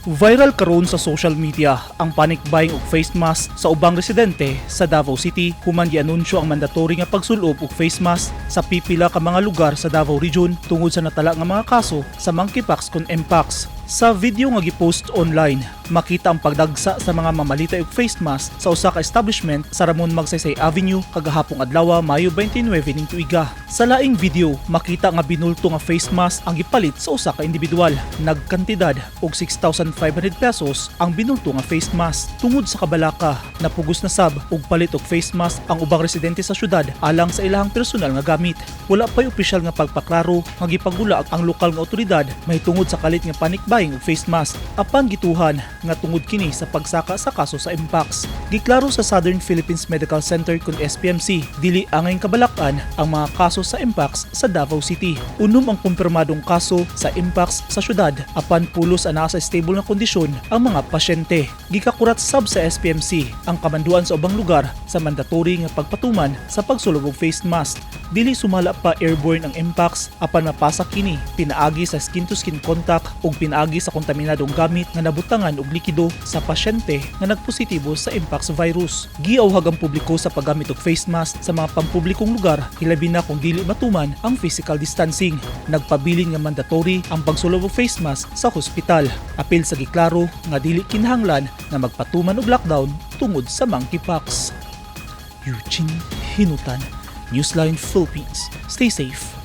Viral karon sa social media ang panic buying og face mask sa ubang residente sa Davao City human gianunsyo ang mandatory nga pagsulob og face mask sa pipila ka mga lugar sa Davao Region tungod sa natala nga mga kaso sa monkeypox kon mpox. Sa video nga gipost online, makita ang pagdagsa sa mga mamalitay og face mask sa usa ka establishment sa Ramon Magsaysay Avenue kagahapong adlaw, Mayo 29 ning tuiga. Sa laing video, makita nga binulto nga face mask ang gipalit sa usa ka individual. Nagkantidad og ₱6,500 ang binulto nga face mask. Tungod sa kabalaka, napugos na sab og palit og face mask ang ubang residente sa syudad alang sa ilahang personal nga gamit. Wala pa'y opisyal nga pagpaklaro nga gipagula ang lokal nga otoridad mahitungod sa kalit nga panic buying og face mask. Apan gituhan nga tungod kini sa pagsaka sa kaso sa Mpox. Giklaro sa Southern Philippines Medical Center kun SPMC, dili angay kabalakan ang mga kaso sa Mpox sa Davao City. 6 ang kumpirmadong kaso sa Mpox sa syudad, apan pulos ang naa sa stable nga kondisyon ang mga pasyente. Gikakurat sab sa SPMC ang kamanduan sa ubang lugar sa mandatory nga pagpatuman sa pagsulob og face mask. Dili sumala pa airborne ang Mpox, apan mapasa kini pinaagi sa skin to skin contact ug pinaagi sa kontaminadong gamit nga nabutangan og likido sa pasyente nga nagpositibo sa Mpox virus. Giauhag ang publiko sa paggamit og face mask sa mga pampublikong lugar, hilabi na kung dili matuman ang physical distancing. Nagpabilin nga mandatory ang pagsulob og face mask sa hospital. Apil sa giklaro nga dili kinahanglan nga magpatuman og lockdown tungod sa monkeypox. Eugene Hinutan, Newsline Philippines. Stay safe.